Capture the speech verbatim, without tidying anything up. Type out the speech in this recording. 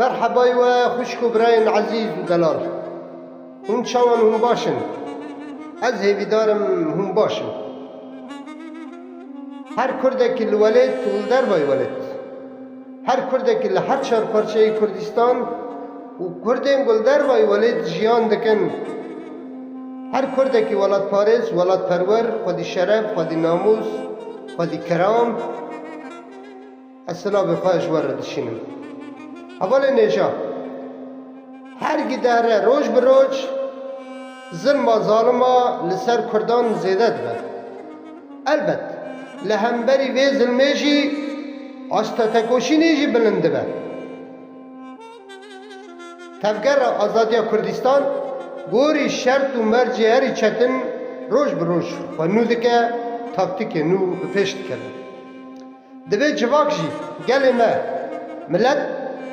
Merhebay we xwişk û birayên ezîz û delal. Hûn çawan, hûn baş in? Ez hêvîdar im hûn baş in. Her Kurdekî li welêt û li dervayî welêt, her Kurdekî li her çar parçeyê Kurdistan û Kurdên ku li dervayî welêt jiyan dikin, her Kurdekî welatparêz, welatperwer, xwedî şeref, xwedî namûs, xwedî kiram, ez silavê xwe ji we re dişînim. Hevalên hêja, her gidere roj bi roj zilma zalima li ser Kurdan zêde dibe. Elbet, li hemberî vê zilmê jî asta tekoşînê jî bilind dibe. Tevgera Azadiya Kurdistan gorî şert û mercê herî çetin roj bi roj xwe nû dike, taktîkê nû bi pêş dikeve. Divê civak jî, gelê me, milet